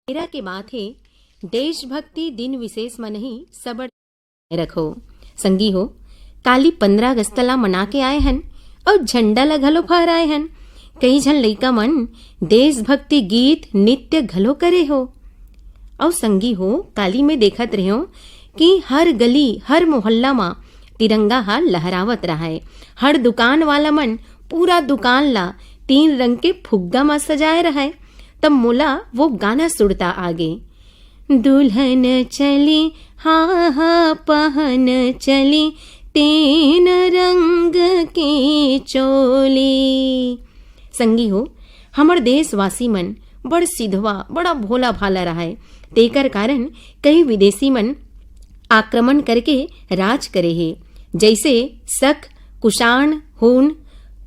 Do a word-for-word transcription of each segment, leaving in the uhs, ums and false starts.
Era के बात हे, देशभक्ति दिन विशेष मन ही सबड़ रखो। संगी हो, काली पंद्रह अगस्त ला मना के आए हन अउ झंडा ला घलो फहराए हन। कई झन लइका मन देशभक्ति गीत नृत्य घलो करे हो। अउ संगी हो, काली में देखत रह्यो कि हर गली, हर मोहल्ला मा तिरंगा हा लहरावत रहय। हर दुकान वाला मन पूरा दुकान ला तीन रंग के फुग्गा मा सजाए रहय। तब मोला वो गाना सुरता आगे, दुल्हन चली, हाँ, हाँ, पहन चली, तीन रंग की चोली। संगी हो, हमर देशवासी मन बड़ सिधवा, बड़ा भोला भाला रहय। तेकर कारण कई विदेशी मन आक्रमण करके राज करे हे, जैसे शक, कुषाण, हूण,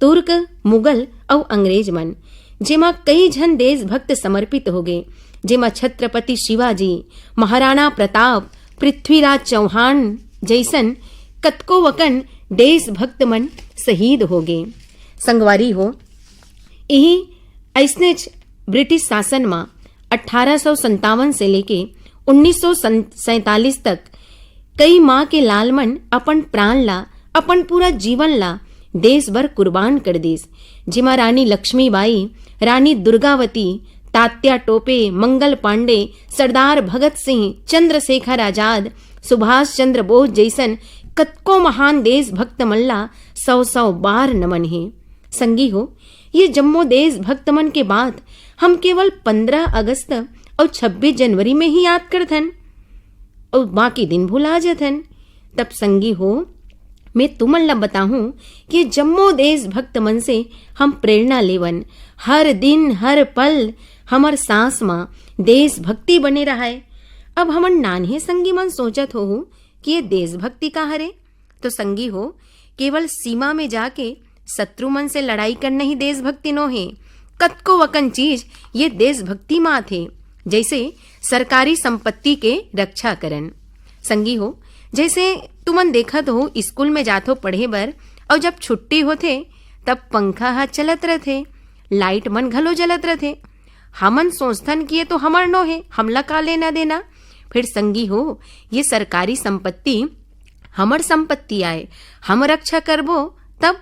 तुर्क, मुगल अउ अंग्रेज मन, जेमा कई झन देशभक्त समर्पित होगे, जेमा छत्रपति शिवाजी, महाराणा प्रताप, पृथ्वीराज चौहान जैसन कतको वकन देशभक्त मन शहीद होगे। संगवारी हो, इही अइसनेच ब्रिटिश शासन म अठारह सौ संतावन से लेके उन्नीस सौ सैंतालीस तक कई माँ के लाल मन अपन प्राण ला, अपन पूरा जीवन ला देश बर कुर्बान कर दिस, जेमा रानी लक्ष्मीबाई, रानी दुर्गावती, तात्या टोपे, मंगल पांडे, सरदार भगत सिंह, चंद्रशेखर आजाद, सुभाष चंद्र बोस जैसन कतको महान देशभक्त मन ला सौ सौ बार नमन हे। संगी हो, ये जम्मो देशभक्त मन के बात हम केवल पंद्रह अगस्त अउ छब्बीस जनवरी में ही याद करथन अउ बाकी दिन भुला जथन। तब संगी हो, मैं तुमन ला बताहूं कि जम्मो देशभक्त मन से हम प्रेरणा लेवन। हर दिन, हर पल हमर सांस मा देशभक्ति बने रहय। अब हमन नान्हे संगी मन सोचत होहू कि ये देशभक्ति का हरे? तो संगी हो, केवल सीमा में जाके शत्रु मन से लड़ाई करना ही देशभक्ति नो हे। कतको वकन चीज ये देशभक्ति मा आथे, जैसे सरकारी संपत्ति के रक्षा करन। संगी हो, जैसे तुमन देखत हो, स्कूल में जाथो पढ़े बर, अउ जब छुट्टी होथे, तब पंखा ह चलत रथे, लाइट मन घलो जलत रथे। हमन सोचथन कि ये तो हमर नो हे, हमला का लेना देना। फिर संगी हो, ये सरकारी संपत्ति हमर संपत्ति आय, हम रक्षा करबो, तब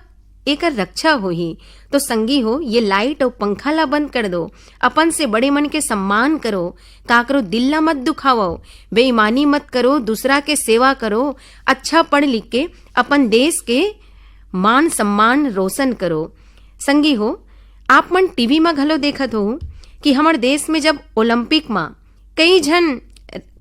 एकर रक्षा होही। तो संगी हो, ये लाइट अउ पंखा ला बंद कर दो, अपन से बड़े मन के सम्मान करो, काकरो दिल ला मत दुखावो, बेईमानी मत करो, दूसरा के सेवा करो, अच्छा पढ़ लिख के अपन देश के मान सम्मान रोशन करो। संगी हो, आप मन टीवी म घलो देखत हो कि हमर देश में जब ओलंपिक म कई झन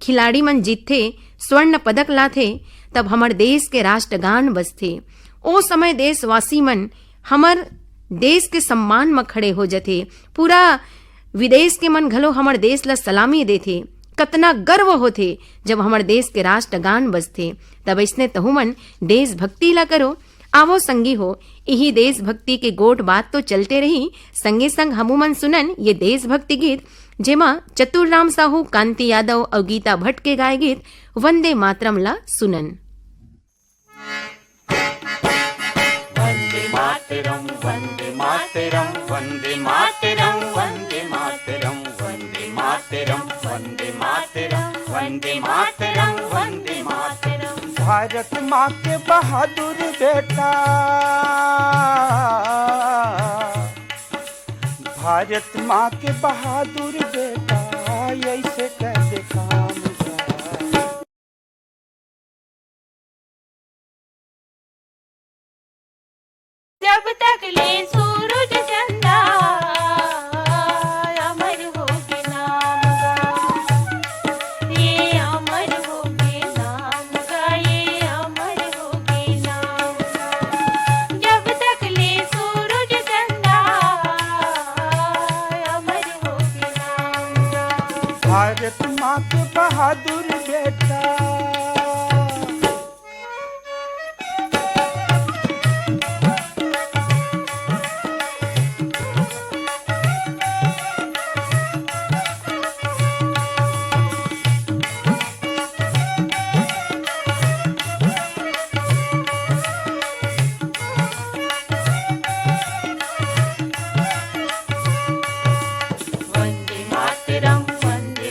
खिलाड़ी मन जीतथे, स्वर्ण पदक लाथे, तब हमर देश के राष्ट्रगान बजथे। ओ समय देशवासी मन हमर देश के सम्मान म खड़े हो जथे। पूरा विदेश के मन घलो हमर देश ल सलामी देथे। कतना गर्व होथे, जब हमर देश के राष्ट्रगान बजथे। तब अइसने तहु मन देशभक्ति ला करो। आवो संगी हो, इही देशभक्ति के गोठ बात तो चलते रही, संगे संग हमू मन सुनन ये देशभक्ति गीत, जेमा चतुर राम साहू, कांति यादव अउ गीता भट्ट के गाए गीत वंदे मातरम ला सुनन। वंदे मातरम, वंदे मातरम, वंदे मातरम, वंदे मातरम, वंदे मातरम, वंदे मातरम, वंदे मातरम, वंदे मातरम। भारत माँ के बहादुर बेटा, भारत माँ के बहादुर बेटा, ऐसे कैसे काम बा। जब तक ले सूरज चंदा, अमर होगे नाम गा। ये अमर होगे नाम गा, ये अमर होगे नाम गा। जब तक ले सूरज चंदा, अमर होगे नाम गा। भारत माँ के बहादुर बेटा। वंदे मातरम, वंदे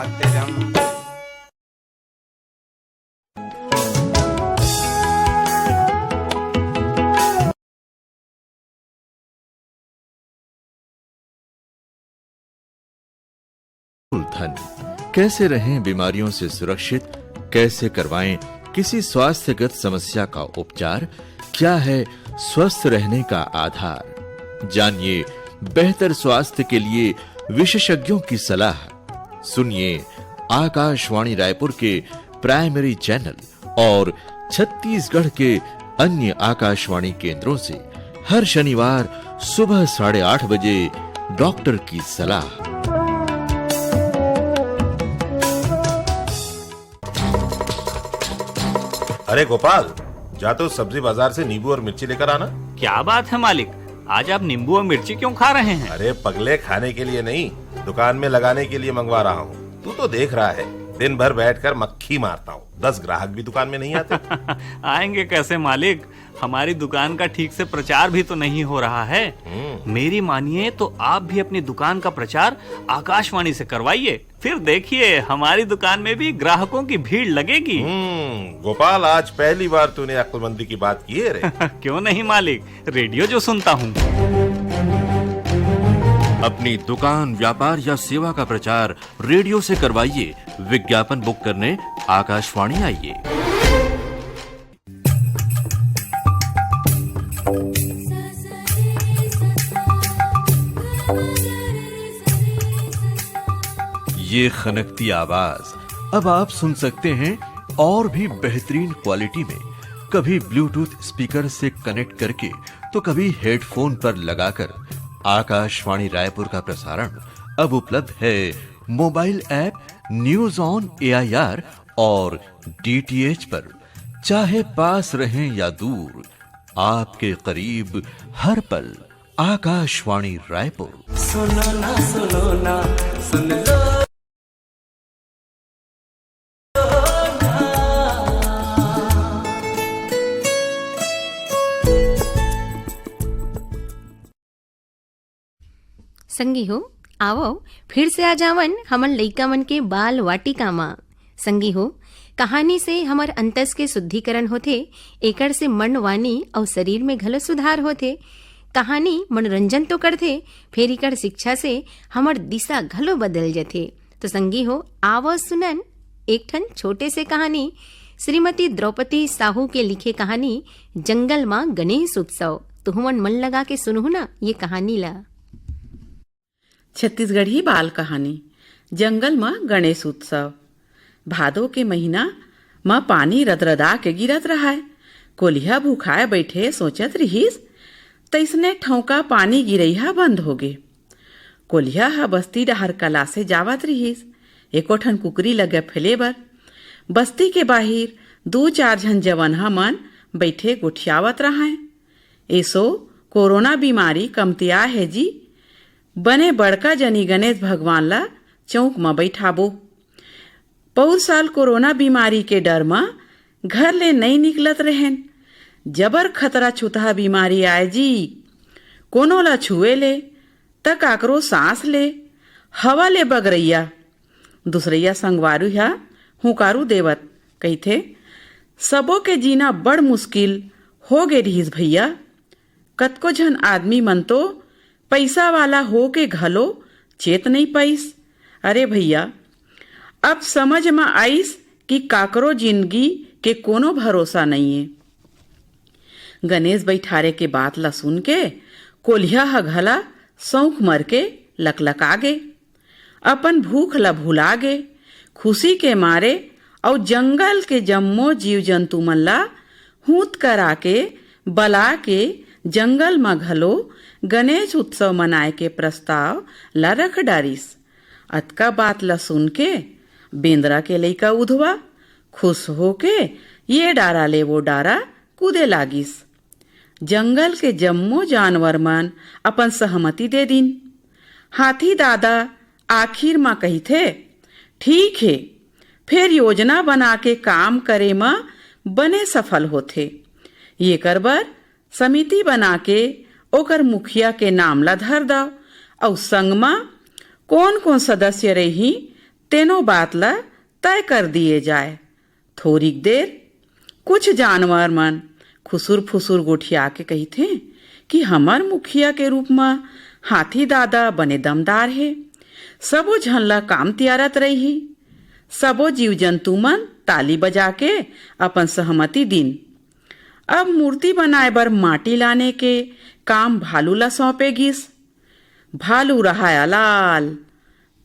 मातरम। धन, कैसे रहें बीमारियों से सुरक्षित, कैसे करवाएं किसी स्वास्थ्यगत समस्या का उपचार, क्या है स्वस्थ रहने का आधार, जानिए बेहतर स्वास्थ्य के लिए विशेषज्ञों की सलाह। सुनिए आकाशवाणी रायपुर के प्राइमरी चैनल और छत्तीसगढ़ के अन्य आकाशवाणी केंद्रों से हर शनिवार सुबह साढ़े आठ बजे डॉक्टर की सलाह। अरे गोपाल, जा तो सब्जी बाजार से नींबू और मिर्ची लेकर आना। क्या बात है मालिक, आज आप नींबू और मिर्ची क्यों खा रहे हैं? अरे पगले, खाने के लिए नहीं, दुकान में लगाने के लिए मंगवा रहा हूँ। तू तो देख रहा है, दिन भर बैठकर मक्खी मारता हूँ, दस ग्राहक भी दुकान में नहीं आते। आएंगे कैसे मालिक, हमारी दुकान का ठीक से प्रचार भी तो नहीं हो रहा है। हम्म। मेरी मानिए तो आप भी अपनी दुकान का प्रचार आकाशवाणी से करवाइए, फिर देखिए हमारी दुकान में भी ग्राहकों की भीड़ लगेगी। हम्म, गोपाल, आज पहली बार तूने अक्लमंदी की बात की है रे। क्यों नहीं मालिक, रेडियो जो सुनता हूँ। अपनी दुकान, व्यापार या सेवा का प्रचार रेडियो से करवाइए। विज्ञापन बुक करने आकाशवाणी आइए। ये खनकती आवाज अब आप सुन सकते हैं और भी बेहतरीन क्वालिटी में, कभी ब्लूटूथ स्पीकर से कनेक्ट करके तो कभी हेडफोन पर लगाकर। आकाशवाणी रायपुर का प्रसारण अब उपलब्ध है mobile app news on AIR और डीटीएच पर, चाहे पास रहें या दूर, आपके करीब हर पल आकाशवाणी रायपुर। सुनो ना, सुनो ना, सुन लो। संगी हो, आवव, फिर से आ जावन हमन लइका मन के बाल वाटिका मा। संगी हो, कहानी से हमर अंतस के शुद्धिकरण होथे, एकर से मन, वाणी अउ शरीर में घलो सुधार होथे। कहानी मनोरंजन तो करथे, फेर एकर शिक्षा से हमर दिशा घलो बदल जथे। तो संगी हो, आवव सुनन एक ठन छोटे से कहानी, श्रीमती द्रौपदी साहू के लिखे कहानी जंगल मा गणेश उत्सव। तुहमन मन लगा के सुनहु ना ये कहानी ला। छत्तीसगढ़ी बाल कहानी, जंगल म गणेश उत्सव। भादो के महीना म पानी रदरदा के गिरत रहय। कोलिहा भुखाए बइठे सोचत रिहिस, तइसने ठौंका पानी गिरई ह बंद होगे। कोलिहा ह बस्ती डहर कला से जावत रिहिस, एको ठन कुकरी ल गफेले बर। बस्ती के बाहिर दू चार झन जवनहा मन बइठे गोठियावत रहंय। एसो कोरोना बीमारी कमतिया हे जी, बने बड़का जनी गणेश भगवान ला चौक म बइठाबो। पउर साल कोरोना बीमारी के डर म घर ले नइ निकलत रहेन। जबर खतरा छुतहा बीमारी आय जी। कोनो ला छुए ले, त काकरो सांस ले, हवा ले बगरइया। दूसरइया संगवारी ह हुंकारू देवत कहिथे, सबो के जीना बड़ मुश्किल हो गे रिहिस भइया। कतको झन आदमी मन तो पइसा वाला होके घलो चेत नइ पाइस। अरे भइया, अब समझ म आइस कि काकरो जिनगी के कोनो भरोसा नइये। गणेश बइठारे के बात ल सुनके कोलिहा ह घला सौंख मरके लकलका गे। अपन भूख ल भुला गे। खुशी के मारे अउ जंगल के जम्मो जीव जंतु मन ल हूत करा के, बला के जंगल म घलो गणेश उत्सव मनाए के प्रस्ताव ल रख डारिस। अतका बात ल सुनके बेंदरा के लइका उधवा खुश होके ये डारा ले वो डारा कूदे लागिस। जंगल के जम्मो जानवर मन अपन सहमति दे दिन। हाथी दादा आखिर म कहिथे, "ठीक हे, फेर योजना बना के काम करे म बने सफल होथे। येकर बर समिति बना के ओकर मुखिया के नाम ला धर दव अउ संग म कोन-कोन सदस्य रइही, तेनो बात ला तय कर दिए जाए।" थोरिक देर कुछ जानवर मन खुसुर-फुसुर गोठिया के कहिथे कि हमर मुखिया के रूप म हाथी दादा बने दमदार हे। सबो झन ला काम तियारत रइही। सबो जीव-जंतु मन ताली बजा के अपन सहमति दिन। अब मूर्ति बनाए बर माटी लाने के काम भालू ला सौंपे गिस। भालू रहाय अलाल।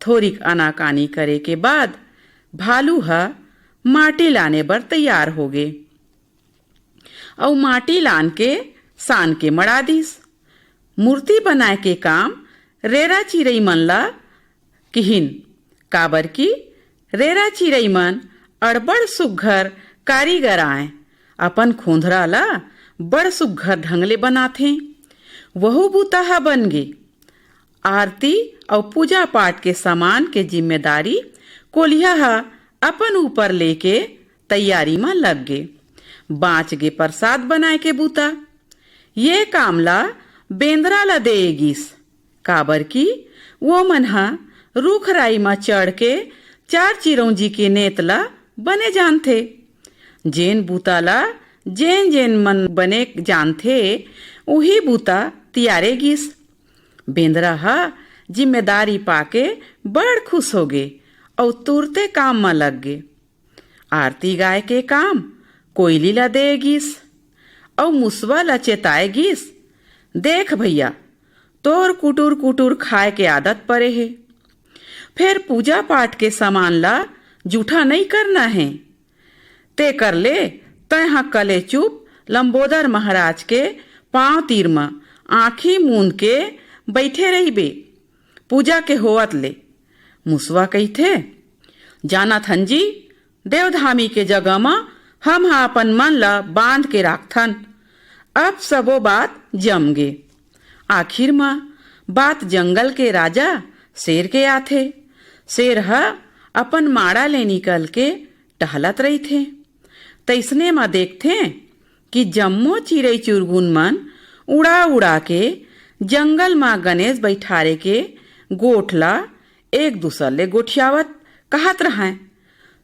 थोरिक आनाकानी करे के बाद भालू ह माटी लाने बर तैयार होगे अउ माटी लान के सान के मड़ा दिस। मूर्ति बनाए के काम रेरा चिरई मन ला किहिन, काबर कि रेरा चिरई मन अड़बड़ सुग्घर कारीगर आंय, अपन खोंधरा ला बड़ सुग्घर ढंग ले बनाथें। वहू बूता ह बन गे। आरती अउ पूजा पाठ के सामान के जिम्मेदारी कोलिहा ह अपन ऊपर लेके तैयारी म लग गे। बांच गे परसाद बनाए के बूता। ये काम ला बेंदरा ला देय गिस, काबर कि वो मन ह रूख राई म चढ़ के चार चिरौंजी के नेत ला बने जानथे। जेन बूता ला जेन जेन मन बने जानथे, उही बूता तियारे गिस। बेंदरा ह जिम्मेदारी पाके बड़ खुश होगे अउ तुरते काम म लग गे। आरती गाय के काम कोइली ला दे गिस अउ मुसवा ला चेताए गिस, "देख भइया, तोर कुटुर कुटुर खाए के आदत परे हे। फेर पूजा पाठ के सामान ला जूठा नइ करना हे। तेकर ले तैं ह कले चुप लंबोदर महाराज के पांव तीर म आंखी मूंद के बइठे रहिबे।" पूजा के होवत ले मुसवा कहिथे, जानत हन जी, देवधामी के जगह म हम ह अपन मन ल बांध के राखथन। अब सबो बात जम गे। आखिर म बात जंगल के राजा शेर के आथे। शेर ह अपन माड़ा ले निकल के टहलत रहिथे। तइसने म देखथे कि जम्मो चिरई चुरगुन मन उड़ा उड़ा के जंगल म गणेश बइठारे के गोठ ल एक दूसर ले गोठियावत कहत रहंय,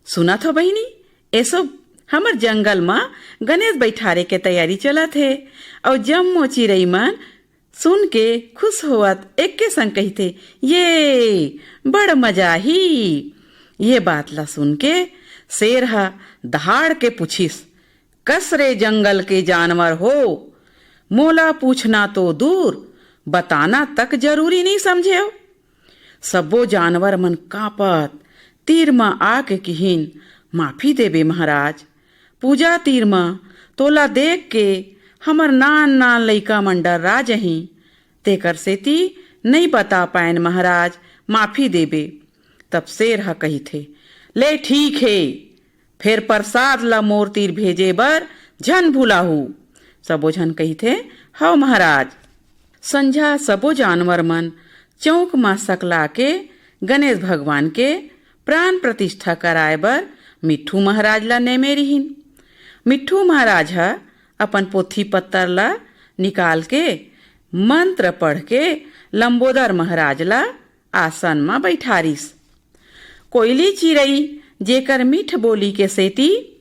"सुनत हो बहिनी, एसो हमर जंगल म गणेश बइठारे के तैयारी चलत हे।" अउ जम्मो चिरई मन सुन के खुश होवत एके संग कहिथे, "ये बड़ मजा आही।" ये बात ला सुन के शेर ह दहाड़ के पूछिस, "कस रे जंगल के जानवर हो, मोला पूछना तो दूर, बताना तक जरूरी नइ समझेव।" सबो जानवर मन कांपत तीर म आके किहिन, "माफी देबे महाराज, पूजा तीर म तोला देख के हमर नान नान लइका मन डर्रा जहीं, तेकर सेती नइ बता पाएन महाराज, माफी देबे।" तब शेर ह कहिथे, "ले ठीक हे, फेर परसाद ल मोर तीर भेजे बर झन भुलाहू।" सबो झन कहिथे, "हव महाराज।" संझा सबो जानवर मन चौक म सकला के गणेश भगवान के प्राण प्रतिष्ठा कराए बर मिट्ठू महाराज ला नेमे रिहिन। मिट्ठू महाराज ह अपन पोथी पत्तर ला निकाल के मंत्र पढ़ के लंबोदर महाराज ला आसन म बइठारिस। कोइली चिरई जेकर मीठ बोली के सेती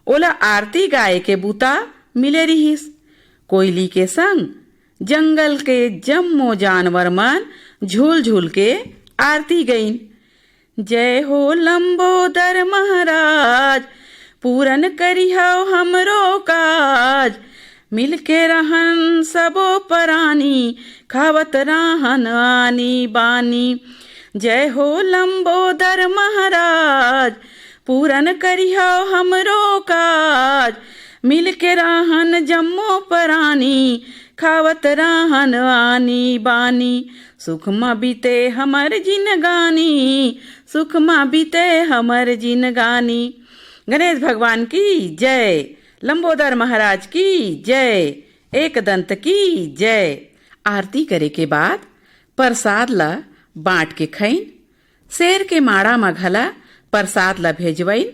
ओला आरती गाए के बूता मिले रिहिस। कोइली के संग जंगल के जम्मो जानवर मन झूल झूल के आरती गइन। "जय हो लंबोदर महाराज, पूरन करिहव हमरो काज। मिलके रहन सबो परानी, खावत रहन आनी बानी। जय हो लंबोदर महाराज, पूरन करिहव हमरो काज। मिलके रहन जम्मो परानी, खावत रहन आनी बानी। सुख म बीते हमर जिनगानी, सुख म बीते हमर जिनगानी।" गणेश भगवान की जय, लंबोदर महाराज की जय, एकदंत की जय। आरती करे के बाद परसाद ला बांट के खइन। शेर के माड़ा म घला परसाद ला भेजवइन।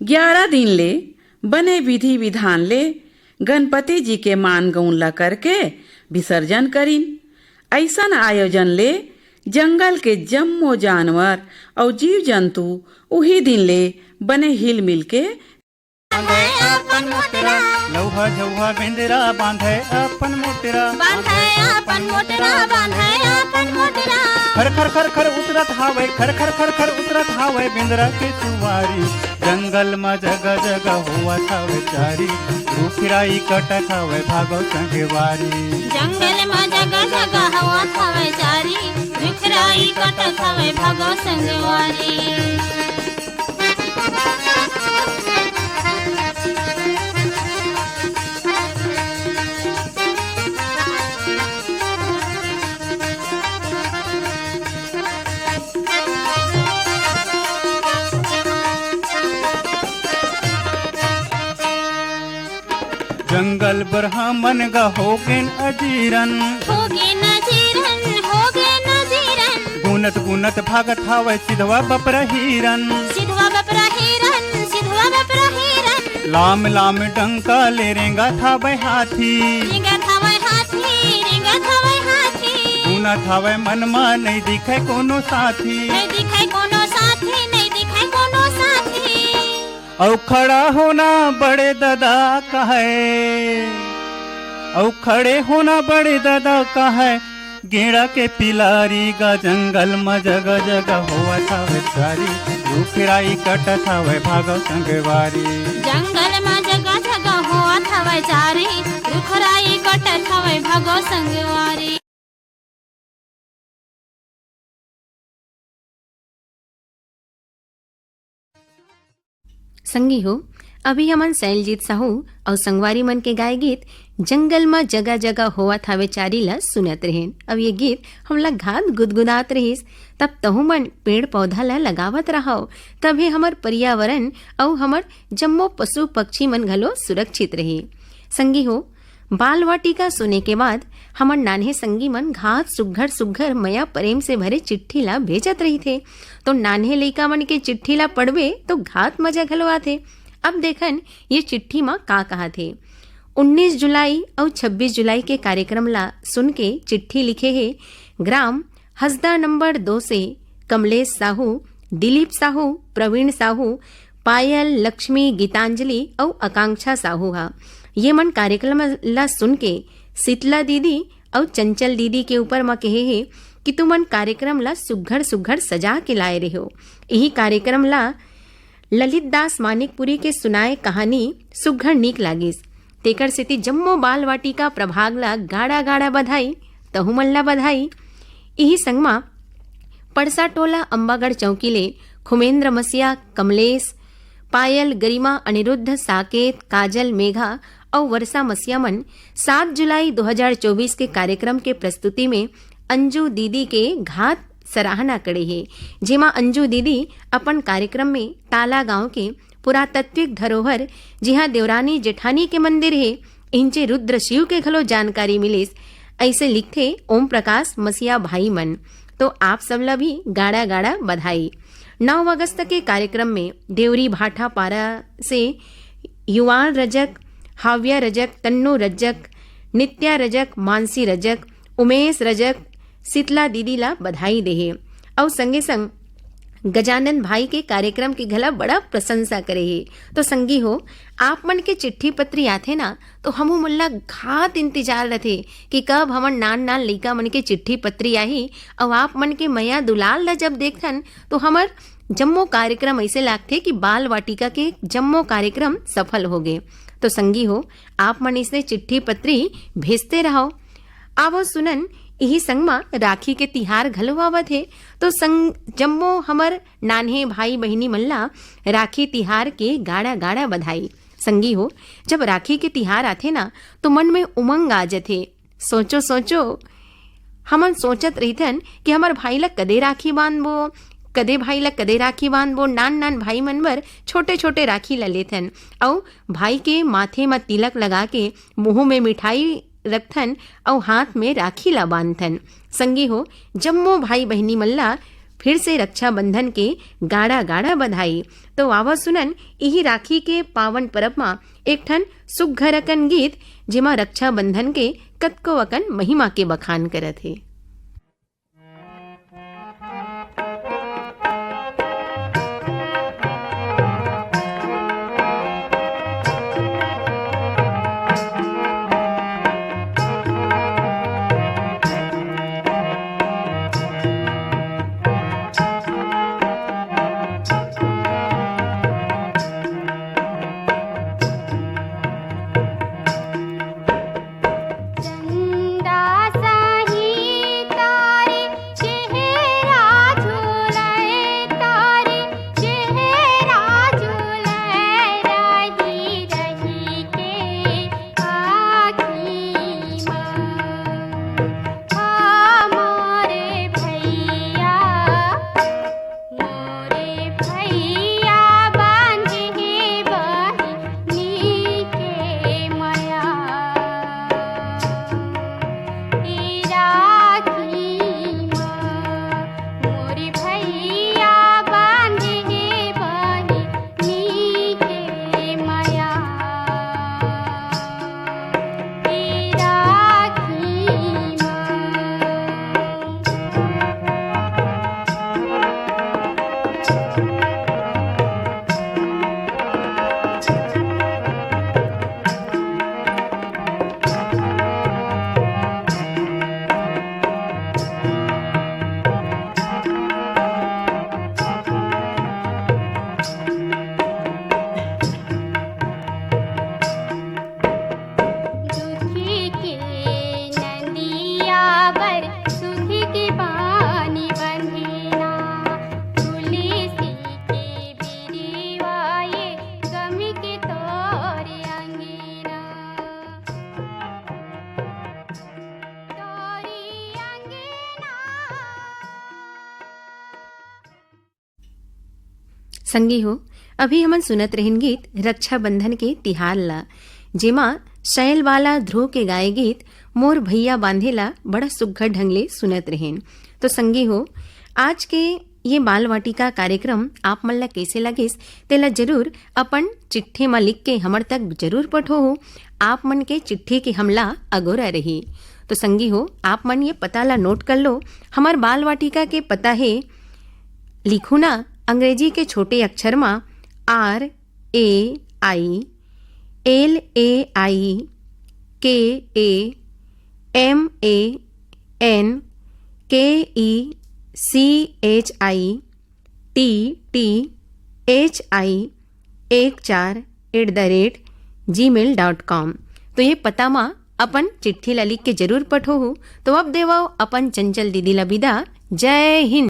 ग्यारा दिन ले बने विधि विधान ले गणपति जी के मान गउन ला करके विसर्जन करिन। अइसन आयोजन ले जंगल के जम्मो जानवर अउ जीव जंतु उही दिन ले बने हिल मिल के बांधे अपन मोटरा। लउहा झउहा बेंदरा बांधे अपन मोटरा। बांधे अपन मोटरा, बांधे अपन मोटरा। खर खर खर खर उतरत हावय, खर खर खर खर उतरत हावय बेंदरा के सुवारी। जंगल म जगह जगह होवत हावय चारी, रूख राई कटत हावय भागव संगवारी। जंगल म जगह जगह होवत हावय चारी, रूख राई कटत हावय भागव संगवारी। जंगल बरहा मन गा होगेन अजीरन। होगेन अजीरन, होगेन अजीरन। गुनत गुनत भागत हावय सिधवा बपरा हिरन। सिधवा बपरा हिरन, सिधवा बपरा हिरन। लाम लाम डंका ले रेंगत हावय हाथी। रेंगत हावय हाथी, रेंगत हावय हाथी। गुनत हावय मन मा नइ दिखय कोनो साथी। नइ दिखय कोनो साथी, नइ दिखय कोनो साथी। अउ खड़ा होना बड़े ददा कहय, अउ खड़े होना बड़े ददा कहय, गेंड़ा के पिलारी गा जंगल म जगह जगह होवत हवय चारी, रूख राई कटत हवय भागव संगवारी। जंगल म जगह जगह होवत हवय चारी, रूख राई कटत हवय भागव संगवारी। संगी हो, अभी हमन शैलजीत साहू अउ संगवारी मन के गाए गीत जंगल म जगह जगह होवत हावे चारी ल सुनत रहेन। अब ये गीत हमला घात गुदगुदात रहिस। तब तहू मन पेड़ पौधा ल लगावत रहव, तभे हमर पर्यावरण अउ हमर जम्मो पशु पक्षी मन घलो सुरक्षित रही। संगी हो, बाल वाटिका सुने के बाद हमर नान्हे संगी मन घात सुग्घर सुग्घर मया प्रेम से भरे चिट्ठी ला भेजत रहिथे। तो नान्हे लइका मन के चिट्ठी ला पढ़बे तो घात मजा घलो आथे। अब देखन ये चिट्ठी मा का कहाथे। उन्नीस जुलाई अउ छब्बीस जुलाई के कार्यक्रम ला सुन के चिट्ठी लिखे हे ग्राम हसदा नंबर दो से कमलेश साहू, दिलीप साहू, प्रवीण साहू, पायल, लक्ष्मी, गीतांजलि अउ आकांक्षा साहू हा। ये मन कार्यक्रम ला सुन के शीतला दीदी अउ चंचल दीदी के ऊपर म कहे हे कि तुमन कार्यक्रम ला सुघर सुघर सजा के लाए रहो। यही कार्यक्रम ला ललित दास मानिकपुरी के सुनाए कहानी सुघर नीक लागिस। तेकर सेती जम्मो बाल वाटिका प्रभाग ला गाड़ा गाड़ा बधाई, तहु मन ला बधाई। इही संग मा पड़सा टोला अम्बागढ़ चौकी ले खुमेंद्र मसिया, कमलेश, पायल, गरिमा, अनिरुद्ध, साकेत, काजल, मेघा अउ वर्षा मसिया मन सात जुलाई दो हज़ार चउबीस के कार्यक्रम के प्रस्तुति में अंजू दीदी के घात सराहना करे हे, जेमा अंजू दीदी अपन कार्यक्रम में ताला गांव के पुरातात्विक धरोहर, जिहां देवरानी जेठानी के मंदिर हे, इंचे रुद्र शिव के घलो जानकारी मिलिस। ऐसे लिखथे ओम प्रकाश मसीहा भाई मन। तो आप सब ला भी गाड़ा गाड़ा बधाई। नौ अगस्त के कार्यक्रम में देवरी भाठा पारा से युवान रजक, हाव्या रजक, तन्नू रजक, नित्या रजक, मानसी रजक, उमेश रजक, शीतला दीदी ला बधाई देहे अउ संगे संग गजानन भाई के कार्यक्रम के घला बड़ा प्रशंसा करे हे। तो संगी हो, आप मन के चिट्ठी पत्री आथे ना, तो हमू मन ला घात इंतजार रथे कि कब हमन नान नान लइका मन के चिट्ठी पत्री आही। अउ आप मन के मया दुलार ला जब देखथन, तो हमर जम्मो कार्यक्रम ऐसे लागथे कि बाल वाटिका के जम्मो कार्यक्रम सफल हो गए। तो संगी हो, आप मन इसने चिट्ठी पत्री भेजते रहो। आवो सुनन, इही संग मा राखी के तिहार घलो आवत हे, तो संग जम्मो हमर नान्हे भाई बहिनी मन ला राखी तिहार के गाड़ा गाड़ा बधाई। संगी हो, जब राखी के तिहार आथे ना, तो मन में उमंग आ जथे। सोचो सोचो, हमन सोचत रहिथन कि हमर भाई ला कदे राखी बांधबो, कदे भाई ला कदे राखी बांधबो। नान नान भाई मन बर छोटे छोटे राखी ला लेथन अउ भाई के माथे म तिलक लगा के मुंह में मिठाई रखथन अउ हाथ में राखी ला बांधथन। संगी हो, जम्मो भाई बहिनी मन ला फिर से रक्षाबंधन के गाड़ा गाड़ा बधाई। तो आवा सुनन, इही राखी के पावन परब मा एक ठन सुघर अकन गीत, जेमा रक्षाबंधन के कतको अकन महिमा के बखान करत हे। संगी हो, अभी हमन सुनत रहिन गीत रक्षाबंधन के तिहार ला, जेमा शैल वाला ध्रुव के गाए गीत मोर भैया बांधे ला बड़ा सुग्घर ढंग ले सुनत रहिन। तो संगी हो, आज के ये बाल वाटिका कार्यक्रम आप मन ला कइसे लगिस, तेला जरूर अपन चिट्ठी म लिख के हमर तक जरूर पठोहू। आप मन के चिट्ठी के हमला अगोरा रही। तो संगी हो, आप मन ये पता ला नोट कर लो, हमर बाल वाटिका के पता हे, लिखू ना, अंग्रेजी के छोटे अक्षर म, R A I L A I K A M A N K E C H I T T H I एक चार at the rate gmail dot com। तो ये पता मा अपन चिट्ठी ला लिख के जरूर पठोहू। तो अब देवव अपन चंचल दीदी ला विदा। जय हिंद।